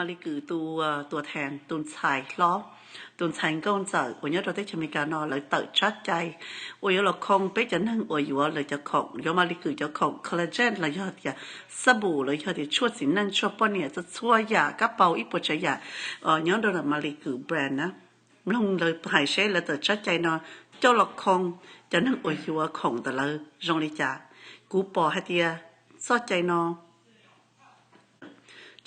Maly Kut tus tuam thees, tus ntxhais hlob, tus ntxhais nkauj ntxawm uas nyob rau teb chaws Amelikas no lawv tawm tsab cai uas yuav los khoo peb cov neeg uas yuav lawv cov khoom, yuav Maly Kut cov khoom collagen los yog tias xab npum los yog tias tshuaj txiv neej tshuaj poj niam txhua txhua yam kab paus ib puas tsav yam nyob rau ntawm Maly Kut brand na. Mloog lawv hais seb lawv tawm tsab cai no coj los khoo cov neeg uas yuav khoom ntawm lawv zoo li cas. Kuv pom hais tias txoj cai no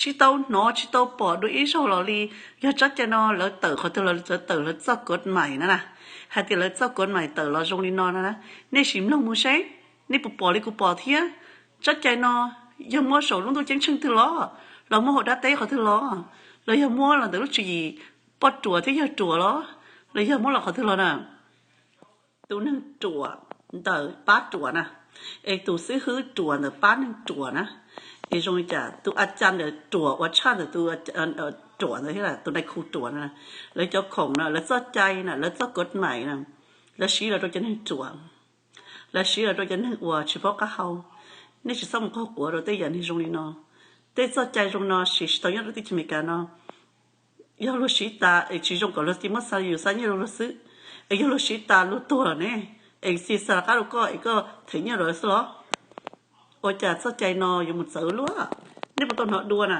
tsis tau hnov tsis tau pom dua ib zaug los li. Yog tsab cai no lawv tawm qhov twg los lawv tawm lawv txoj kov mais na na, hais tias lawv txoj kov mais tawm los zoo li no na, nej sim mloog mus seb nej puas pom li kuv pom thiab. Tsab cai no yog muab saum lub ntuj ceeb tsheej twg los, los muab hauv dab teb qhov twg los, los yog muab los ntawm lub tswv yim poj ruam thiab yawg ruam los, los yog muab los qhov twg los na. Tus neeg ruam ntawm pab ruam na, es tus xib hwb ruam ntawm pab neeg ruam na, es zoo li cas tus a cas ntawm ruam ua tshaj ntawm tus ruam ntawd thiab, tus nai khu ruam na, lawv cov khoom na, lawv txoj cai na, lawv txoj kov mais na, lawv siv los rau cov neeg ruam, lawv siv los rau cov neeg uas tsis paub qab hau. Nej tsis txhob mus qaug quav rau tej yam neeg zoo li no. Tej txoj cai zoo no siv tsis tau nyob rau teb chaws Amelikas no. Yog luag siv tas es tsis zoo kom luag cia muab xa yus xa nyiaj rau luag xwb, es yog luag siv tas luag tuag lawm ne, es cia xa qab rau koj es koj them nyiaj rau xwb los? Ua cas txoj cai no yuav mus txawv luaj? Nej puas tau hnov dua na?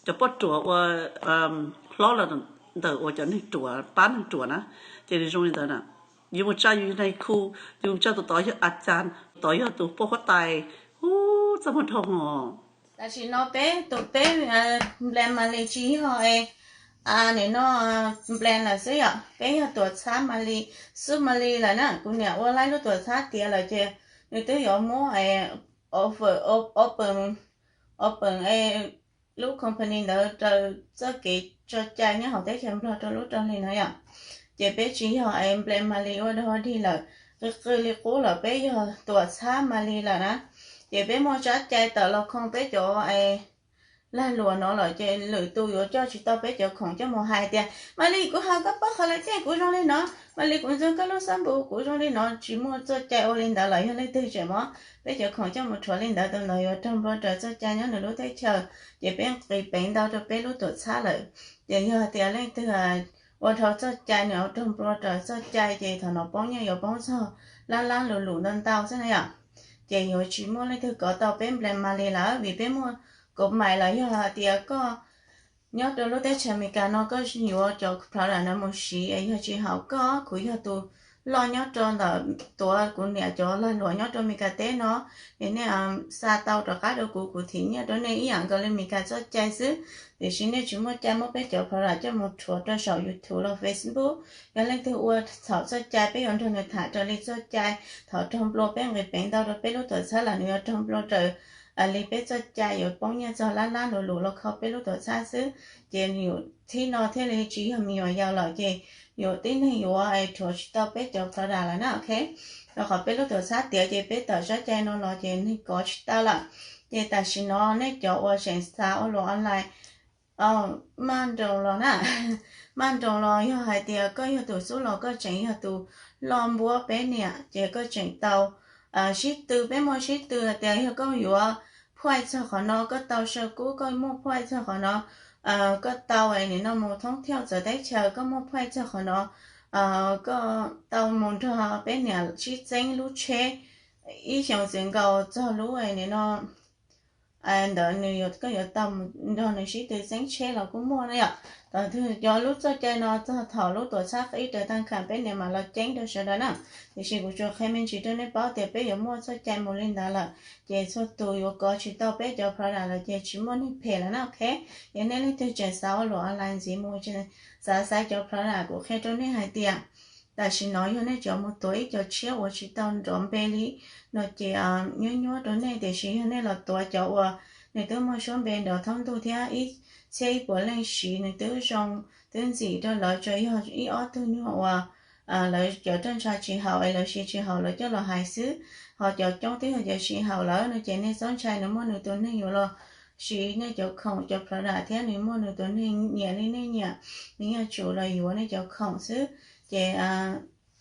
Cov poj ruam ua hlob los ntawm uas cov neeg ruam pab neeg ruam na, ces nws zoo li ntawd na. Yus mus tsa yus nai khu, yus mus tsa tus tod yog a cas, tus tod yog tus poj huab tais, ub, txaj muag dhau hos. Tam sim no peb tus peb nplas Maly tsis yog nim no nplas lawm xwb yom, peb yog tuam txhab Maly, xub Maly lawm na. Kuv niam ua laib lub tuam txhab tiav lawm ces nws twb yuav muab offer, open, open lub company ntawd raws txoj kev tso cai nyob hauv teb chaws Nplog rau lub rau hli no yom. Ces peb tsis yog nplas Maly ua dog dig lawm, qw qw li qub lawm, peb yog tuam txhab Maly lawm na. Ces peb muaj tsab cai tawm los khoo peb cov lag luam no lawm ces lwm tus yuav coj tsis tau peb cov khoom coj mus hais tias Maly kuv hais koj paub qhov lawm tiag, kuv zoo li no, Maly kuv ntxeev koj lub xab npum, kuv zoo li no. Tsis muaj txoj cai ua li ntawd lawm. Yog leej twg tseem muab peb cov khoom coj mus rhuav li ntawd, tus ntawd yuav raug nplua raws txoj cai nyob nws lub teb chaws. Ces peb nqis peev ntau rau peb lub tuam txhab lawm. Ces yog tias leej twg ua dhau txoj cai, nws ua raug nplua raws txoj cai ces thaum no poob nyiaj yuav poob txog lab lab lus lus ntau ntau xwb na yom. Ces yuav tsis muaj leej twg kov tau peb nplas Maly lawm, vim peb muaj kov mais lawm. Yog hais tias koj nyob rau lub teb chaws Amelikas no koj yuav cov product no mus siv es yog tsis haum koj, kuv yog tus loj nyob rau ntawm tuav kuv niam cov lag luam nyob rau Amelikas teb no, es nej xa tau rov qab rau kuv, kuv thim nyiaj rau nej ib yam nkaus li Amelikas txoj cai xwb. Tiam sis nej tsis muaj cai muab peb cov product coj mus rhuav rau saum YouTube los Facebook. Yog leej twg ua txhaum txoj cai, peb yuav nrog nws tham raws li txoj cai. Thaum raug nplua peb nqis peev ntau rau peb lub tuam txhab lawm, nws yuav raug nplua raws li peb txoj cai, yuav poob nyiaj txog lab lab lus lus los kho peb lub tuam txhab xwb. Ces yus thib no thiaj li tsis yog me nyuam yaus lawm, ces yus tib neeg yuav rhuav tsis tau peb cov product lawm na, ok. Rau qhov peb lub tuam txhab tiav ces peb tawm tsab cai no los ces neeg kov tsis tau lawm. Ces tam sim no nej cov uas tseem xav ua luam online, maj nroos los na, maj nroos los. Yog hais tias koj yog tus xub los koj tseem yog tus loj npuab peb niam ces koj tseem tau sib tw. Peb muaj sib tw hais tias yog koj yuav phuaj txog qhov no koj tau saw kub, koj muaj phuaj txog qhov no, koj tau nim no mus thoob thiauj txawv teb chaws, koj muaj phuaj txog qhov no, koj tau mus nrog peb niam sib txeeb lub tsheb ib xyoos txwv nkaus txog lub nim no ntawd, nws yuav, koj yuav tau mus nrog nws sib tw txeeb tsheb los kuj muaj na yom. Thaum twg cov lub txoj cai no txog thaum lub tuam txhab qib raws tag kham peb niam mam los ceeb rau sawv daws na. Tiam sis kuv tsuas qhia me ntsis rau nej paub tias peb yuav muaj txoj cai mus li ntawd lawm, ces txhua tus yuav kov tsis tau peb cov product lawm ces tsis muaj neeg phem lawm na, ok. Yog nej leej twg tseem xav ua luam online ntxiv mus, tseem xav xaiv cov product, kuv qhia rau nej hais tias tam sim no yog nej cov mus tuav ib co tshiab uas tsis tau nrov npe li no ces nyuaj nyuaj rau nej, tiam sis yog nej los tuav cov uas nws twb muaj suab npe nrov thoob ntuj thiab ib txhiab ib puas leej siv, nws twb zoo twb ntxim rau lawv, tsuas yog ib ob tug nyuag uas lawv cov roj ntsha tsis haum es lawv siv tsis haum lawv coj los hais xwb. Ho cov coob twb yog cov siv haum lawm no ces nej txhob ntshai, nws muaj nws tus neeg yuav los siv nej cov khoom cov product thiab nws muaj nws tus neeg nyiam li nej nyiam, nws yuav tsum los yuav nej cov khoom xwb. Ces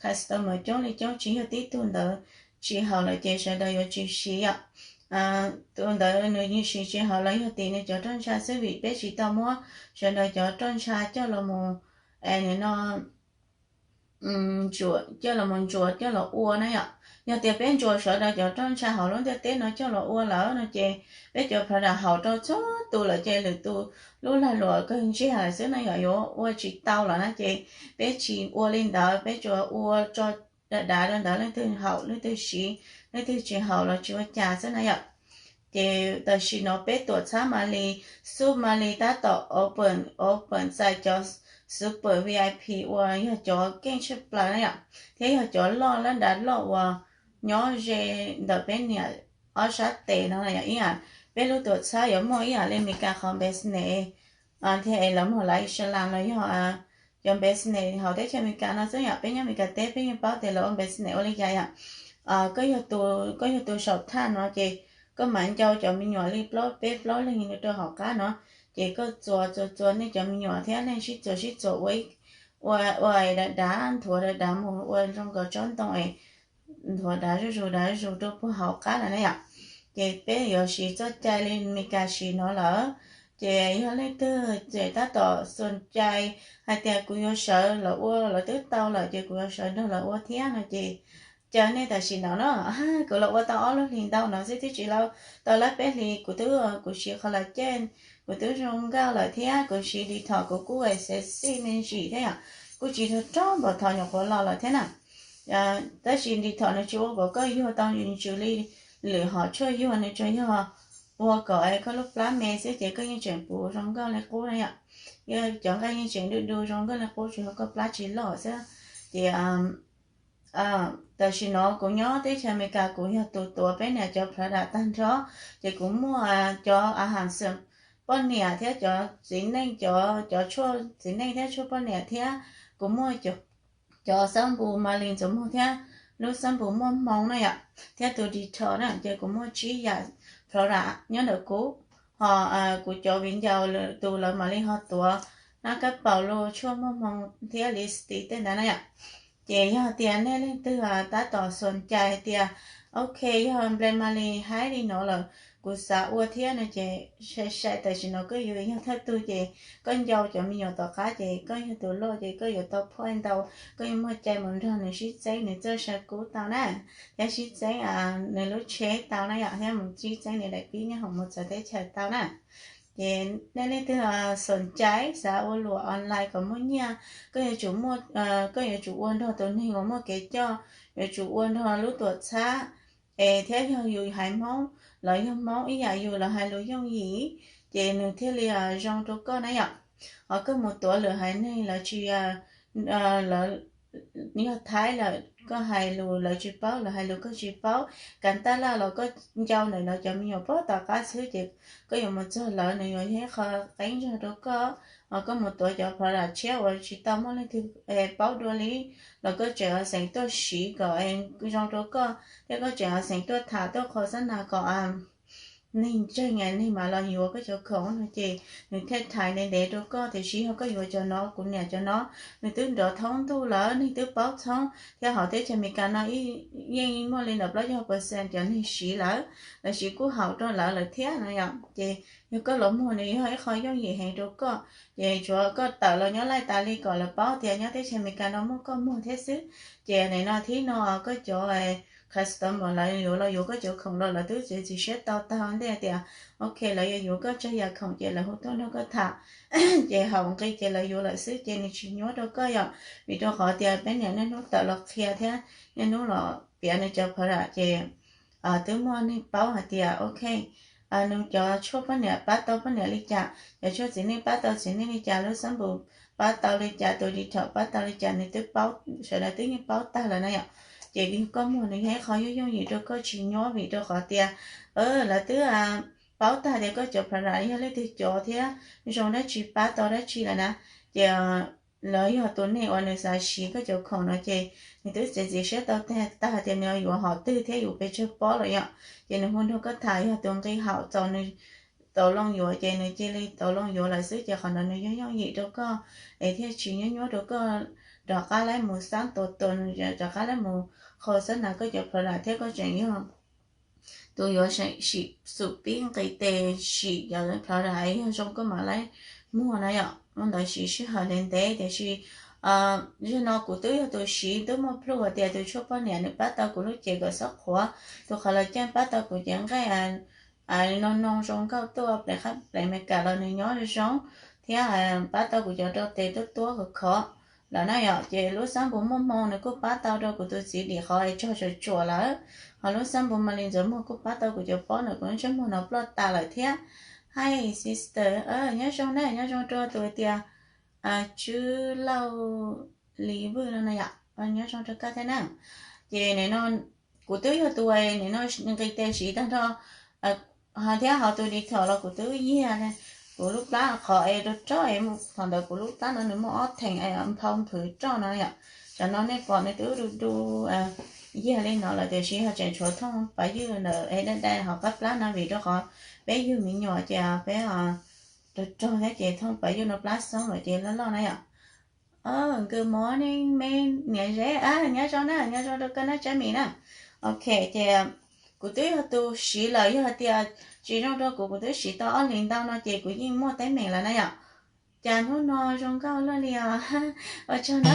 customer coob li coob, tsis yog tib tug ntawd tsis haum lawm ces sawv daws yuav tsis siv yom. tus ntawd nws yeej siv tsis haum los yog tim nws cov roj ntsha xwb, vim peb tsis tau muab sawv daws cov roj ntsha coj los mus, no, coj los mus ntsuas coj los ua na yom. Yog tias peb ntsuas sawv daws cov roj ntsha hauv lub ntiaj teb no coj los ua lawm no ces peb cov product haum rau txhua tus lawm ces lwm tus lub lag luam kawg ntsiag lawm xwb no yom, yuav ua tsis tau lawm na ces peb tsis ua li ntawd, peb tsuas ua tso dav dav rau ntawd, leej twg haum leej twg siv, leej twg tsis haum los tsis ua cas xwb na yom. Ces tam sim no peb tuam txhab Mali, xub Mali tab tom open, open txais cov super V I P uas yog cov keej tshaj plaws na yom, thiab yog cov loj lab dav loj uas nyob ze ntawm peb niam ob sab tes no na yom. Ib yam peb lub tuam txhab yuav muaj ib yam li Meskas qhov business thiab es lawv muag laib Iceland los yog cov business hauv teb chaws Amelikas no xwb yom. Peb nyob Amelikas teb peb yeej paub tias lawv ua business ua li cas yom. Koj yog tus saum thaj no ces koj mam ncau cov me nyuam li plaub peb plaub leeg rau hauv qab no, ces koj txuas txuas txuas nej cov me nyuam thiab nej sib txuas sib txuas ua, ua dav dav, nthuav dav dav mus ua zoo nkaus tsob ntoo es nthuav dav zuj zus dav zuj zus rau puag hauv qab lawm na yom. Ces peb yuav siv txoj cai li Meskas siv no lawm. Ces yog leej twg ces tab tom xus cai hais tias kuv yuav sawv los ua, lawv twb tau lawm ces kuv yuav sawv nrog lawv ua thiab no ces caw nej tam sim no no, kuv los ua tau ob lub hlis ntau no xwb twb tsis tau lab peb hlis, kuv twb, kuv siv qhov lawv caj, kuv twb zoo nkauj lawm thiab kuv siv detox kuv kuj sexy me ntsis thiab yom, kuj tsis rog rog npaum thaum nyuam qhuav los lawm thiab na. Tab sis detox nws tsis ua kom koj yuag tau ntsws li lwm hom tshuaj yuag, nws tsuas yog ua kom koj lub plab me xwb ces koj yeej tseem puv zoo nkauj li qub na yom. Cov nqaij yeej tseem du du zoo nkauj li qub tsuas yog koj plab tsis loj xwb. Ces tam sim no kuv nyob teb chaws Amelikas kuv yog tus tuav peb niam cov product tag nrho, ces kuv muaj cov a has xwm poj niam thiab cov txiv neej, cov, cov tshuaj txiv neej thiab tshuaj poj niam thiab kuv muaj cov xab npus Mali ntxuav muag thiab lub xab npus muaj hmoo na yom, thiab tus detox na, ces kuv muaj tsib yam product nyob ntawm kuv. Ho kuv cov viv ncaus tus lawv mam li ho tuav nab kab paus lus tshuaj muaj hmoo thiab lipstick tej ntawd na yom. Ces yog tias nej leej twg tab tom xus cai tias, ok, yog nplej Mali haib li no lawm kuv xav ua thiab no ces sai sai tam sim no koj yuav yog thawj tug ces koj ncau cov me nyuam tom qab ces koj yog tus loj ces koj yuav tau point ntau, koj yuav muaj cai mus nrog nws sib txeeb nws txoj sa kub tau na, thiab sib txeeb nws lub tsheb tau na yom, thiab mus sib txeeb nws daim pib nyob hoom mus txawv teb chaws tau na. Ces nej leej twg xus cai xav ua luam online kom muaj nyiaj, koj yuav tsum muaj, koj yuav tsum ua nrog tus neeg uas muaj kev coj, yuav tsum ua nrog lub tuam txhab, es thiab yog yus haiv Hmoob, lawv yog Hmoob ib yam yus lawv hais lus yooj yim, ces nws thiaj li zoo rau koj na yom. Ho koj mus tuav lwm haiv neeg lawv tsis, lawv yog Thaib lawm koj hais lus lawv tsis paub, lawv hais lus koj tsis paub, kav taj laj los koj ncau ntawm lawv cov me nyuam pog tom qab xwb ces koj yuav mus txog lawv nws yuav yog ib qho qeeb zog rau koj. Ho koj mus tuav cov product tshiab uas tsis tau muaj leej twg paub dua li los koj tseem xeem tuaj siv kom zoo rau koj thiab koj tseem xeem tuaj tham tuaj qhua xab nas kom neeg ntseeg, neeg mam los yuav koj cov khoom no ces nws thiaj thaiv ntev ntev rau koj. Tiam sis yog koj yuav cov no, kuv niam cov no, nws twb nrov thoob ntuj lawm, neeg twb paub txhoob thiab hauv teb chaws Amelikas no yeej muaj li ntawm plaub caug percent cov neeg siv lawm, lawv siv kuj haum rau lawv lawm thiab no yom. Ces yog koj los muag nws yog ib qho yooj yim heev rau koj. Ces tsuav koj tawm los nyob laij tas li kom lawv paub tias nyob teb chaws Amelikas no muaj koj muag thiab xwb. Ces nim no thib no koj cov customer lawv yuav los yuav koj cov khoom los lawv twb txiav txim siab tau tag ntej tias, ok, lawv yuav yuav koj tsawg yam khoom ces lawv hu tuaj nrog koj tham. Ces haum nqi ces lawv yuav lawm xwb ces nws tsis nyuaj rau koj yom. Vim rau qhov tias peb niam niaj hnub tawm los qhia thiab niaj hnub los piav nws cov product ces twb muaj neeg paub hais tias, ok, nws cov tshuaj poj niam pab tau poj niam li cas, cov tshuaj txiv neej pab tau txiv neej li cas, lub xab npus pab tau li cas, tus detox pab tau li cas, nws twb paub, sawv daws twb yeej paub tag lawm na yom. Ces yog koj muag nws yog ib qho yooj yooj yim rau koj tsis nyuaj vim rau qhov tias lawv twb paub tag tias koj cov product yog leej twg cov thiab zoo dab tsi pab tau dab tsi lawm na. Ces lawv yog tus neeg uas nws xav siv koj cov khoom no ces nws twb txiav txim siab tau tag tias nws yuav hom twg thiab yuav pes tsawg pob lawm yom. Ces nws hu nrog koj tham, yog tus nqi haum txaus nws tau loo yuav ces nws cia li tau loo yuav lawm xwb. Ces qhov no nws yog yooj yim rau koj es thiaj tsis nyuaj nyuaj rau koj rov qab laib mus xab tua tua, rov qab laib mus qhau xab nas koj cov product thiab koj tseem yog tus yuav sim xub pib nqis tes sim cov product yog zoo koj mam li muag na yom. Ua ntawd siv sij hawm ntev ntev tiam sis zaum no kuv twb yog tus siv twb muaj plhu tias tus tshuaj poj niam nws pab tau kuv lub cev kom xob qhuav, tus qhov los caj pab tau kuv cev nqaij no noo zoo nkauj tuaj, pleev qab pleev me kam los nws nyob zoo thiab pab tau kuv cov rau tes tuab tuab khov khov lawm na yom. Ces lub xab npum muaj hmoo nws kuj pab tau rau kuv tus txiv dim qhov es tsog tsuam tsuam lawm. Ho lub xab npum ma li ntxuav muag kuj pab tau kuv cov pob ntawm kuv lub ntsej muag no ploj tas lawm thiab. Hi sister, nyob zoo na, nyob zoo rau tus tias Tswb Lauj Lis Vwj no na yom, nyob zoo rau koj thiab na. Ces nim no kuv twb yog tus nim no nqis tes siv tag nrho thiab ho tus detail los kuv twb yiag kuv lub plab qhov es rau roj es thaum ntawd kuv lub plab no nws muaj ob theem nphau nphwv roj no yom. Cov no nej pom nws twb du du yiag li no lawm tiam sis ho tseem tshuav thooj pas ywj ntawm es dai dai hauv qab plab no vim rau qhov peb yug me nyuam ces peb rog rog thiab ces thooj pas ywj no plab xoob lawm ces loj loj na yom. Good morning me niam Zeb, nyob zoo na, nyob zoo rau koj na Tsab Mis na. Ok, ces kuv twb yog tus siv lawm, yog hais tias tsis zoo rau kuv, kuv twb siv tau ob hlis ntau no ces kuv yeej muaj teeb meem lawm na yom. Cas hnub no zoo nkauj luaj li os. Ua tsaug na.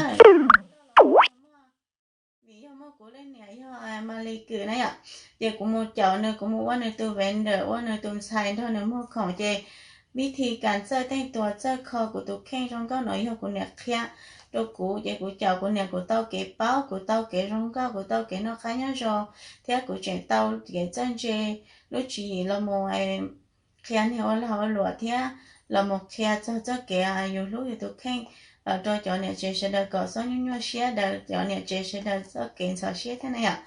Vim yog muaj kuv leej niam yog Malis Kws na yom, ces kuv mus caum nws, kuv mus ua nws tus vendor, ua nws tus ntxhais nrog nws muag khoom ces vib thi kas txawj teej tuas txawj kho kuv tus kheej zoo nkauj no yog kuv niam qhia rau kuv ces kuv caum kuv niam kuv tau kev paub, kuv tau kev zoo nkauj, kuv tau kev noj qab nyob zoo, thiab kuv tseem tau kev txawj ntse lub tswv yim los mus qhia niag ua lag ua luam thiab los mus qhia txog txoj kev yus hlub yus tus kheej los rau cov niam tsev sawv daws kom txhob nyuaj nyuaj siab, daws cov niam tsev sawv daws txoj kev ntxhov siab thiab na yom.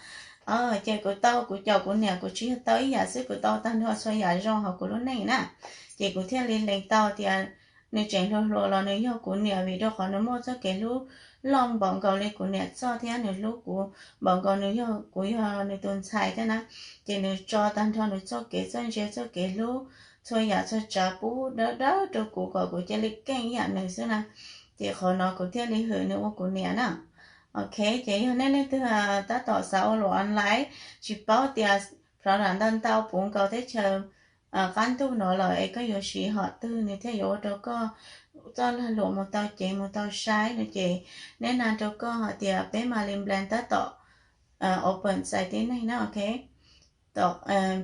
Ces kuv tau, kuv caum kuv niam, kuv tsis yog tau ib yam xwb, kuv tau tag nrho txhua yam zoo hauv kuv lub neej na. Ces kuv thiaj li lees tau tias nws tseem hluas hluas los nws yog kuv niam vim rau qhov nws muaj txoj kev hlub loj npaum nkaus li kuv niam txoj thiab nws hlub kuv npaum nkaus nws yog, kuv yog nws tus ntxhais thiab na. Ces nws tso tag nrho nws txoj kev txawj ntse, txoj kev hlub, txhua yam txhua tsav pub dawb dawb rau kuv kom kuv cia li keej ib yam nws xwb na. Ces qhov no kuv thiaj li hwm nws ua kuv niam na. Ok, ces yog nej leej twg tab tom xav ua luam online, tsis paub tias product ntau ntau puv nkaus teb chaws qab ntuj no lawm es koj yuav siv hom twg nws thiaj yuav ua rau koj txoj lag luam mus tau ceev mus tau sai no ces, nej na rau koj hais tias peb Malis Brand tab tom open txais tib neeg na, ok. Tom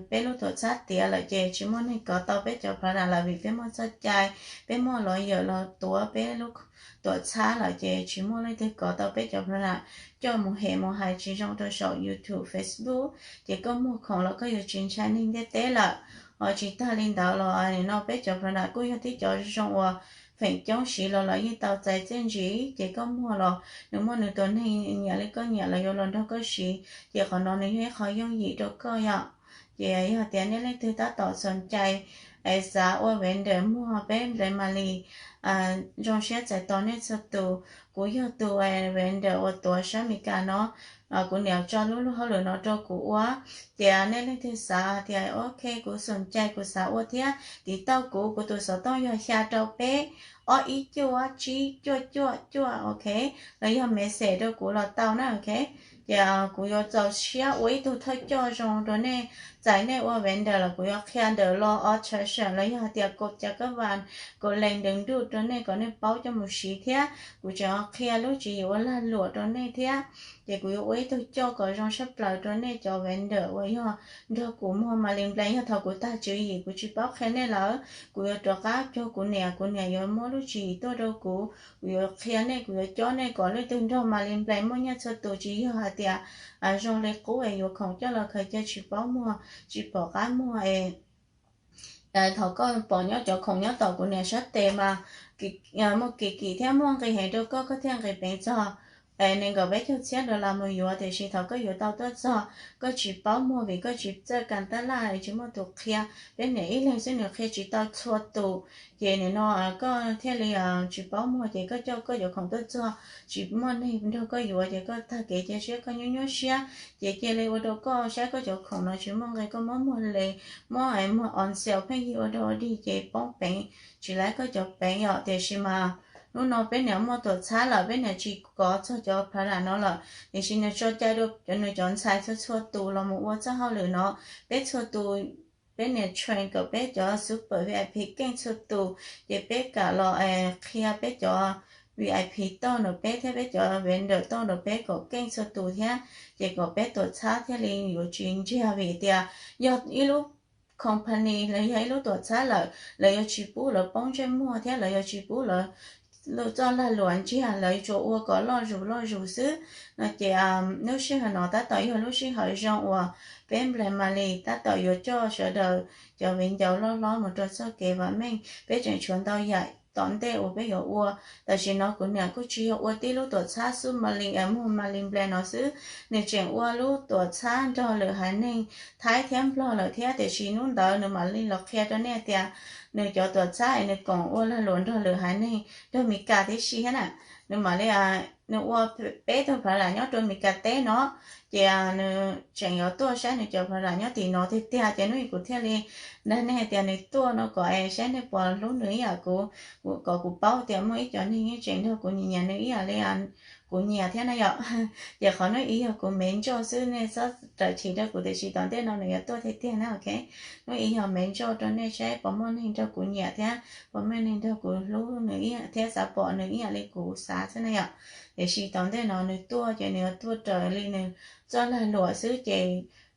peb lub tuam txhab tiav lawm ces tsis muaj neeg kov tau peb cov product lawm vim peb muaj txoj cai, peb muaj lawyer los tuav peb lub tuam txhab lawm ces tsis muaj leej twg kov tau peb cov product coj mus hem mus hais tsis zoo rau saum YouTube, Facebook, ces koj muag khoom los koj yuav tsis ntshai neeg ntiaj teb lawm. Ho tsis tag li ntawd los nim no peb cov product kuj yog tib cov zoo uas feem coob siv los lawv yeej tau txais txiaj ntsig ces koj muag los nws muaj nws tus neeg nyiam li koj nyiam los yuav los nrog koj siv ces qhov no nws yog ib qho yooj yim rau koj yom. Ces yog tias nej leej twg tab tom xoom cai es xav ua vendor muag peb Brand Malis, zoo siab txais tos nej txhua tus. Kuv yog tus vendor uas tuav sab Mes Kas no, kuv niam tso lub lub hauj lwm no rau kuv ua. Ces nej leej twg xav tias ok kuv xoom cai kuv xav ua thiab tiv tauj kuv, kuv tus xov tooj yog xya rau peb ob ib cuaj tsib cuaj cuaj cuaj, ok, los yog message rau kuv los tau na, ok. Ces kuv yuav txaus siab ua ib tug thawj coj zoo rau nej, txais nej ua vendor los kuv yuav qhia ntawm law of attraction los yog hais tias kaum ca kab vas, kaum lees ntev nruj rau nej kom nej paub coj mus siv thiab kuv tseem qhia lub tswv yim ua lag luam rau nej thiab. Ces kuv yuav ua ib tug coj kom zoo tshaj plaws rau nej cov vendor uas yog nrog kuv muag Malis Brand. Yog thaum kuv tag tswv yim kuv tsis paub qhia nej lawm, kuv yuav rov qab cuag kuv niam, kuv niam yuav muab lub tswv yim tuaj rau kuv, kuv yuav qhia nej, kuv yuav cob nej kom leej twg nrog Malis Brand muaj nyiaj txhua tus, tsis yog hais tias zoo li qub es yuav khoom coj los khaws cia tsis paub muag, tsis pom qab muag es thaum koj pom nyob cov khoom nyob tom kuv niam sab tes mas muaj kim kim thiab muaj nqis heev rau koj, koj thiaj nqis peev txog nees nkaum peb caug txhiab dollar mus yuav, tiam sis thaum koj yuav tau tuaj txog koj tsis paub muag vim koj tsis txawj kas tab laj, tsis muaj tus qhia, peb niam ib leeg xwb nws qhia tsis tau txhua tus. Ces nim no koj thiaj li tsis paub muag ces koj coj koj cov khoom tuaj txog tsis muaj neeg nrog koj yuav ces koj tag kev cia siab koj nyuaj nyuaj siab, ces cia li ua rau koj saib koj cov khoom no tsis muaj nqi, koj muab muag le, muab muag on sale pheej yig ua rau dig ces poob peev, tsis laib koj cov peev yom. Tiam sis mas hnub no peb niam muaj tuam txhab lawm, peb niam tsis kov txog cov product no lawm, tiam sis nws tso cai rau nws cov ntxhais txhua txhua tus los mus ua txoj hauj lwm no. Peb txhua tus, peb niam train kom peb cov super V I P keej txhua tus, ces peb kam los qhia peb cov V I P tuaj nrog peb thiab peb cov vendor tuaj nrog peb kom keej txhua tus thiab, ces kom peb tuam txhab thiaj li yuav tsis ntsiag. Vim tias yog ib lub company los yog ib lub tuam txhab lawm, lawv yuav tsis pub lawv poob ntsej muag thiab lawv yuav tsis pub lawv lub txoj lag luam ntsiag, lawv tsuas ua kom loj zus loj zus xwb no. Ces lub sij hawm no tab tom yog lub sij hawm zoo uas peb Nplas Malis tab tom yuav coj sawv daws cov viv ncaus loj hlob mus rau txoj kev vam meej. Peb tseem tshuav ntau yam tom ntej uas peb yuav ua. Tam sim no kuv niam kuj tsis yog ua tib lub tuam txhab xub Malis, muag Malis Nplas no xwb, nws tseem ua lub tuam txhab nrog lwm haiv neeg Thaib thiab Nplog lawm thiab. Tiam sis hnub ntawd nws mam li los qhia rau nej tias nws cov tuam txhab es nws koom ua lag luam nrog lwm haiv neeg nrog Mis Kas tib si thiab na. Nws mam li, nws ua peb tug product nyob rau Mis Kas teb no, ces nws tseem yuav tuaj saib nws cov product nyob tim no tiag tiag. Ces hnub ib kuv thiaj li nrog nej hais tias nws tuaj no kom saib nej puas hlub nws ib yam kuv, kom kuv paub tias muaj ib cov neeg yeej tseem nrog kuv nyiam nyiam nws ib yam li kuv nyiam thiab na yom. Ces qhov hnub ib yog kuv me ntsoj xwb, nej txhob rawm chim rau kuv, tiam sis tom ntej no nws yuav tuaj tiag tiag na, ok. Hnub ib yog me ntsoj rau nej saib puas muaj neeg nrog kuv nyiam thiab puas muaj neeg nrog kuv hlub nws thiab xav pom nws ib yam li kuv xav xwb na yom. Tiam sis tom ntej no nws tuaj ces nws yuav tuaj raws li nws txoj lag luam xwb, ces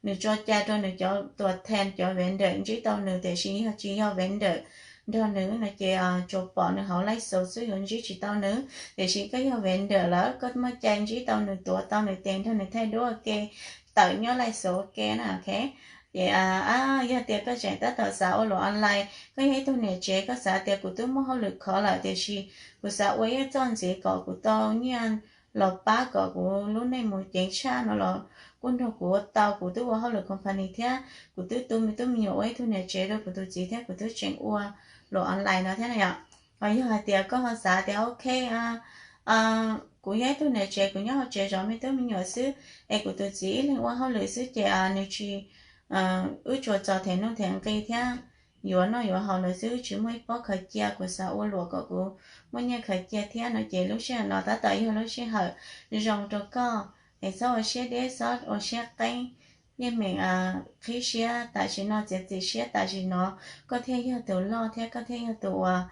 nws tso cai rau nws cov tuam thej cov vendor ntsib tau nws, tiam sis yog tsis yog vendor nrog nws no ces tsuas pom nws hauv live show xwb yuav ntsib tsis tau nws. Tiam sis koj yog vendor lawm koj muaj cai ntsib tau nws, tuav tau nws tes nrog nws thaij duab ua ke, tawm nyob live show ua ke na, ok. Ces yog tias koj tseem tab tom xav ua luam online, koj yog ib tug niam tsev koj xav tias kuv twb muaj hauj lwm khov lawm tiam sis kuv xav ua ib txoj ntxiv kom kuv tau nyiaj los pab kom kuv lub neej mus ceev tshaj no los kuj nrog kuv ua tau. Kuv twb ua hauj lwm company thiab kuv twb tu me tub me nyuam ua ib tug niam tsev rau kuv tus txiv thiab kuv twb tseem ua luam online no thiab na yom. Ho yog hais tias koj ho xav tias ok, kuv yog ib tug niam tsev, kuv nyob hauv tsev zov me tub me nyuam xwb, es kuv tus txiv ib leeg ua hauj lwm xwb ces nws tsis, wb tsuas txo them nuj them nqi thiab yuav noj yuav haus ntawd xwb, tsis muaj ib pob khaws cia, kuv xav ua luam kom kuv muaj nyiaj khaws cia thiab no ces lub sij hawm no tab tom yog lub sij hawm zoo rau koj, es txhob ua siab deb, txhob ua siab qeeb, yeej meem qhib siab tam sim no, txiav txim siab tam sim no, koj thiaj yog tus loj thiab koj thiaj yog tus uas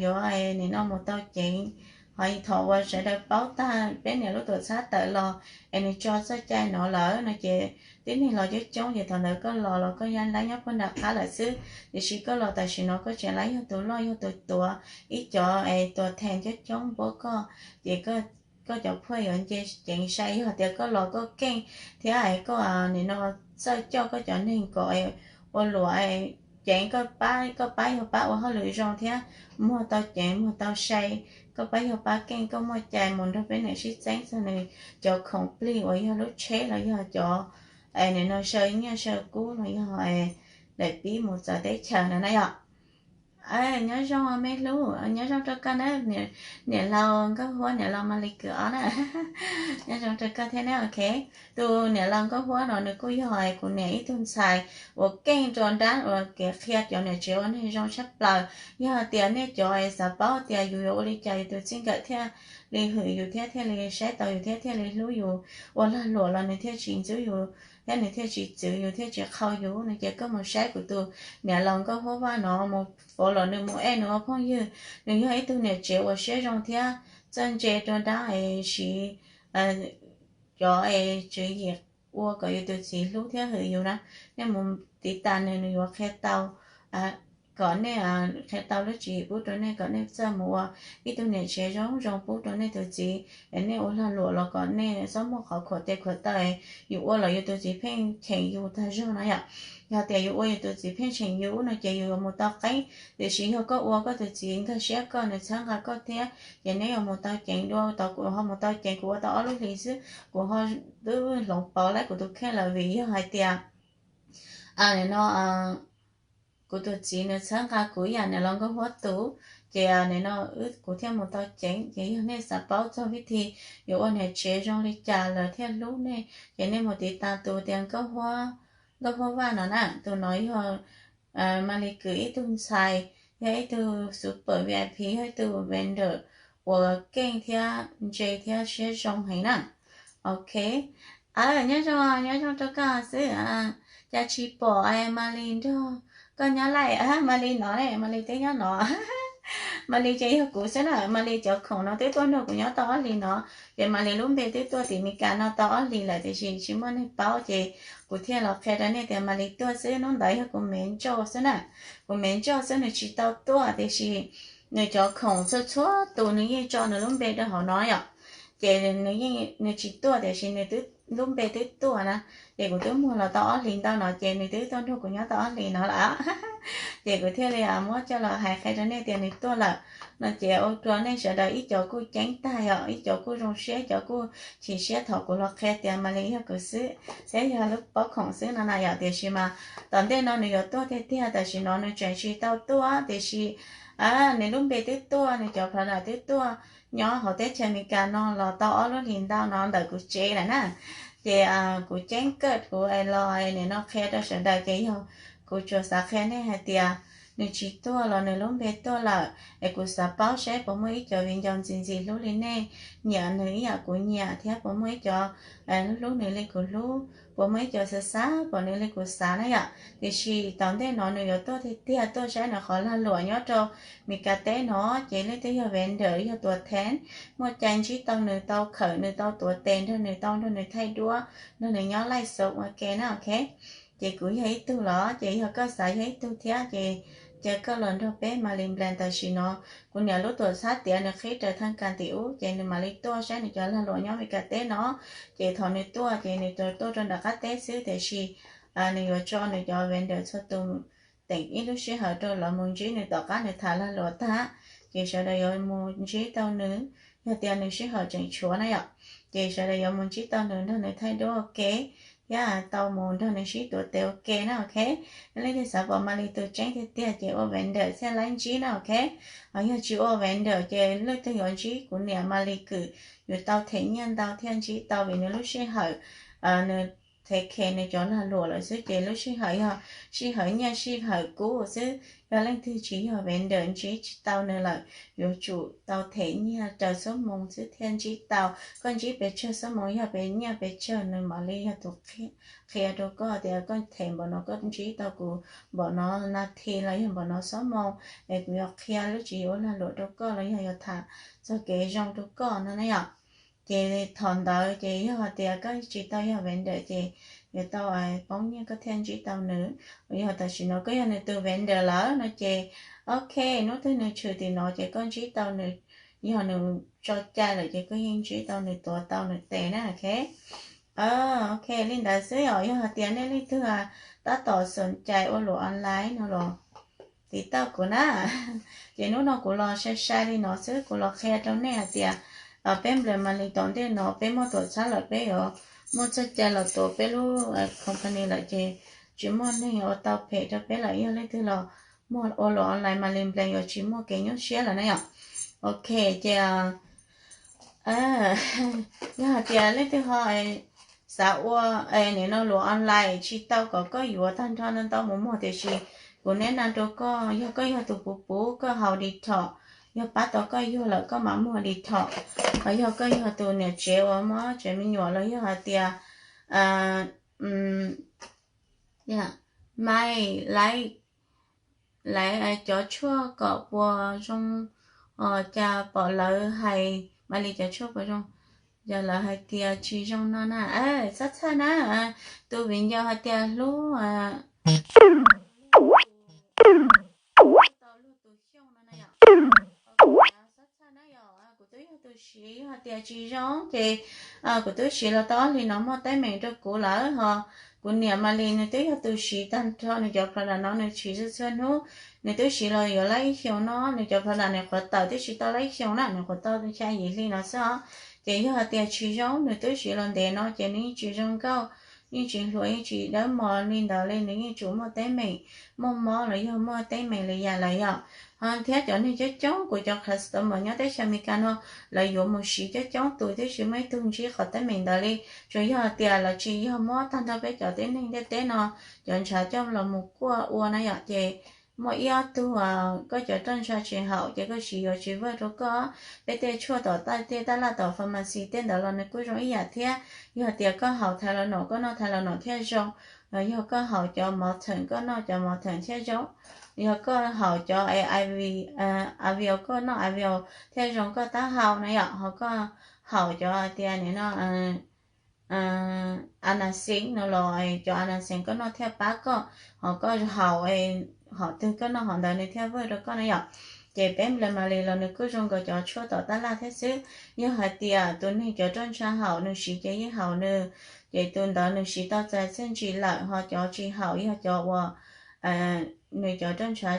yuav nim no mus tau ceev. Ho thaum uas sawv daws paub tag peb niam lub tuam txhab tawm los es nws tso txoj cai no lawm no ces tib neeg los coob coob ces thaum ntawd koj los los koj yeej laib nyob puag nram qab lawm xwb. Tiam sis koj los tam sim no koj tseem laib yog tus loj yog tus tuav ib cov es tuam thej coob coob npuab koj, ces koj cov phuaj yuav nce ceev sai. Yog tias koj los koj keej thiab es koj nim no txawj coj koj cov neeg kom ua luam ceev, koj pab, koj pab yog pab ua hauj lwm zoo thiab muag tau ceev muag tau sai, koj pab yog pab keej, koj muaj cai mus nrog peb niam sib txeeb txog nws cov khoom plig uas yog lub tsheb los yog cov nim no saw nyiaj saw kub los yog daim pib mus txawv teb chaws no na yom. Nyob zoo me hlub, nyob zoo rau koj na, niam laus Nkauj Huab, niam laus Malis Kws ob na. Nyob zoo rau koj thiab na, ok. Tus niam laus Nkauj Huab no nws kuj yog kuv niam ib tug ntxhais uas keej rau nrab uas kev qhia cov niam tsev ua neeg zoo tshaj plaws. Yog hais tias nej cov es xav paub tias yus yuav ua li cas yus tus txij nkawm thiaj li hwm yus thiab thiaj li saib taus yus thiab thiaj li hlub yus, ua lag luam los nws thiaj tsis ntxub yus thiab nws thiaj tsis txwv yus thiaj tsis qhau yus no ces koj mus saib kuv tus niam laus Nkauj Huab Vaj no, mus follow nws, mus add nws ua phooj ywg. Nws yog ib tug niam tsev uas siab zoo thiab txawj ntse rau nrab es siv cov es tswv yim ua kom yus tus txiv hlub thiab hwm yus na. Nej mus tiv tas nws, nws yuav qhia tau, kom nej qhia tau lub tswv yim pub rau nej kom nej txawj mus ua ib tug niam tsev zoo zoo pub rau nej tus txiv. Es nej ua lag luam los kom nej txhob muaj qhov khuam tes khuam taw, yus ua los yus tus txiv pheej cheem yus tag zog no yom. Yog tias yus ua yus tus txiv pheej cheem yus no ces yus yuav mus tau qeeb. Tiam sis yog koj ua koj tus txiv nkag siab koj, nws txhawb nqa koj thiab, ces neb yuav mus tau ceev dua. Tau kuv ho mus tau ceev, kuv ua tau ob lub hlis xwb kuv ho twb hloov pauv lawm kuv tus kheej lawm vim yog hais tias nim no kuv tus txiv nws txhawb nqa kuv ib yam niam laus Nkauj Huab tus, ces nim no kuv thiaj mus tau ceev. Ces yog nej xav paub txog vib thi yuav ua niam tsev zoo li cas lawv thiaj hlub nej, ces nej mus tiv tas tus tias Nkauj Huab, Nkauj Huab Vaj no na. Tus no yog Malis Kws ib tug ntxhais yog ib tug super V I P, yog ib tug vendor uas keej thiab ntse thiab siab zoo heev na. Ok, nyob zoo, nyob zoo rau koj xwb. Cas tsis pom Maly nrog koj nyob lawm? Maly no ne, Maly twb nyob no. Maly ces yog kuv xwb na, Maly cov khoom no twb tuaj nrog kuv nyob tau ob hlis no. Ces Maly lub npe twb tuaj tim Meskas no tau ob hlis lawm tiam sis tsis muaj neeg paub ces kuv thiaj los qhia rau nej tias Maly tuaj xwb, hnub ntawd yog kuv me ntsuj xwb na. Kuv me ntsuj xwb, nws tsis tau tuaj tiam sis nws cov khoom txhua txhua tus nws yeej tso nws lub npe rau hauv no yom. Ces nws yeej, nws tsis tuaj tiam sis nws lub npe twb tuaj na, ces kuv twb muag los tau ob hlis ntau no ces nws twb tuaj nrog kuv nyob tau ob hlis no lawm. Ces kuv thiaj li muab coj los hais qhia rau nej tias nws tuaj lawm no ces ua rau nej sawv daws ib co kuj ceeb tag yom, ib co kuj zoo siab, ib co kuj chim siab thaum kuv los qhia tias Maly yog kuv xwb thiab yog lub pob khoom xwb no na yom. Tiam sis mas tom ntej no nws yuav tuaj tiag tiag, tam sim no nws tseem tsis tau tuaj tiam sis nws lub npe twb tuaj, nws cov product twb tuaj nyob hauv teb chaws Amelikas no los tau ob lub hlis ntau no ntawm kuv tsev lawm na. Ces kuv ceeb kawm kuv los nim no qhia rau sawv daws ces yog kuv tsuas xav qhia nej hais tias nws tsis tuaj los nws lub npe tuaj lawm es kuv xav paub saib puas muaj ib co viv ncaus ntxim ntxim hlub li nej, nyiam nws ib yam kuv nyiam thiab puas muaj ib co hlub nws li kuv hlub, puas muaj ib co xav xav pom nws li kuv xav na yom. Tiam sis tom ntej no nws yuav tuaj tiag tiag tuaj saib nws qhov lag luam nyob rau Meskas teb no, ces leej twg yog vendor yog tuav theeb, muaj cai ntsib tau nws, tau khawm nws, tau tuav tes nrog nws, tau nrog nws thaij duab, nrog nws nyob laij xov ua ke na, ok. Ces kuv yog ib tug los ces yog koj xav yog ib tug thiab ces cia koj los nrog peb Maly Blend tam sim no. Kuv niam lub tuam txhab tiav nws qhib raws thaj kas tim ub ces nws mam li tuaj saib nws cov lag luam nyob Meskas teb no. Ces thaum nws tuaj ces nws tuaj rau nram qab teb xwb tiam sis nws yuav tso nws cov vendor txhua tus teem ib lub sij hawm rau lawv mus ntsib nws tom qab nws tham lag luam tag, ces sawv daws yuav mus ntsib tau nws. Yog tias nws sij hawm tseem tshuav na yom, ces sawv daws yuav mus ntsib tau nws nrog nws thaij duab ua ke thiab tau mus nrog nws sib tuav tes ua ke na, ok. Leej twg xav pom Maly tus tseeb tiag tiag ces ua vendor thiaj laib ntsib na, ok. Ho yog tsis ua vendor ces leej twg yuav ntsib kuv niam Maly Kws, yuav tau them nyiaj ntau thiaj ntsib tau vim nws lub sij hawm, nws them khe nws cov lag luam lawm xwb ces lub sij hawm yog sij hawm nyiaj sij hawm kub xwb. Yog leej twg tsis yog vendor ntsib tsis tau nws lawm, yuav tsum tau them nyiaj raws xuab moos xwb thiaj ntsib tau. Koj ntsib pes tsawg xuab moos yog pes nyiaj pes tsawg nws mam li yog tus qhia rau koj tias koj them npaum no koj ntsib tau kuv npaum no nas this los yog npaum no xuab moos es kuv yuav qhia lub tswv yim ua lag luam rau koj los yog yuav tham txog kev zoo rau koj no na yom. Ces thaum ntawd ces yog hais tias koj tsis tau yog vendor ces yuav tau poob nyiaj koj thiaj ntsib tau nws. Yog tam sim no koj yog nws tus vendor lawm no ces ok, hnub twg nws tshwm tim no ces koj ntsib tau nws, yog nws tso cai lawm ces koj yeej ntsib tau nws tuav tau nws tes na, ok. Ok, li ntawd xwb os. Yog hais tias nej leej twg tab tom xoom cai ua luam online no los tiv tauj kuv na. Ces hnub no kuv los sai sai li no xwb, kuv los qhia rau nej hais tias peb nplawm Maly tom ntej no peb muaj tuam txhab lawm, peb yuav muaj txoj cai los tuav peb lub company lawm ces tsis muaj neeg ua tau phem rau peb lawm. Yog leej twg los muag ua luam online Maly Blend yuav tsis muaj kev nyuaj siab lawm na yom. Ok, ces yog hais tias leej twg ho xav ua nim no luam online tsis tau kom koj yuav tag nrho ntau ntau mus muag tiam sis kuv neb na rau koj, yog koj yog tus puv puv koj haus detox, yog pab tau koj yuag lawm koj mam muag detox. Ho yog koj yog tus niam tsev uas mob tsev me nyuam los yog hais tias mai laiv laiv cov tshuaj kom puas zoo, cas pom lawv hais Maly cov tshuaj puas zoo, yog lawv hais tias tsis zoo no na, txhob txhawj na. Tus viv ncaus hais tias hlub tau luag tus xyooj no na yom. Txhob txhawj na yom, kuv twb yog tus siv, yog hais tias tsis zoo ces kuv twb siv los tau ob hlis no muaj teeb meem rau kuv lawm. Ho kuv niam Maly nws twb yog tus siv tag nrho nws cov product no, nws siv txhua txhua hnub, nws twb siv los yuav laib ib xyoos no, nws cov product nws qhuav tawm twb siv tau laib ib xyoos na, nws qhuav tau xya yim hli no xwb os. Ces yog hais tias tsis zoo, nws twb siv los ntev no ces nws yeej tsis zoo nkauj, yeej tsis hluas, yeej tsis dawb mos li ntawd li, nws yeej tsum muaj teeb meem, muaj mob los yog muaj teeb meem li yam lawm yom. Ho thiab cov neeg coob coob, kuv cov customer nyob teb chaws Amelikas no, lawv yuav mus siv coob coob tus twb tsis muaj ib tug ntsib qhov teeb meem ntawd li. Tsuas yog tias lawv tsis yog muab tag nrho peb cov tib neeg ntiaj teb no cov ntshav coj los mus kuaj ua na yom, ces Muaj ib ob tug koj cov roj ntsha tsis haum ces koj siv yuav tsis vwj rau koj. Peb tej tshuaj tom tej taj laj tom pharmacy tej ntawd los nws kuj zoo ib yam thiab. Yog tias koj haus Tylenol koj noj Tylenol thiaj zoo, los yog koj haus cov Motrin koj noj cov Motrin thiaj zoo, yog koj haus cov Avil koj noj Avil thiaj zoo koj taub hau na yom. Ho koj haus cov tias nim no Anacin no los cov Anacin koj noj thiaj pab koj. Ho koj haus hom twg koj noj hom ntawd nws thiaj vwj rau koj na yom. Ces peb Nplamalis los nws kuj zoo nkaus cov tshuaj tom taj laj thiab xwb. Yog hais tias tus neeg cov roj ntsha haum nws siv ces yeej haum nws, ces tus ntawd nws siv tau txais txiaj ntsig lawm. Ho cov tsis haum yog cov uas nws cov roj ntsha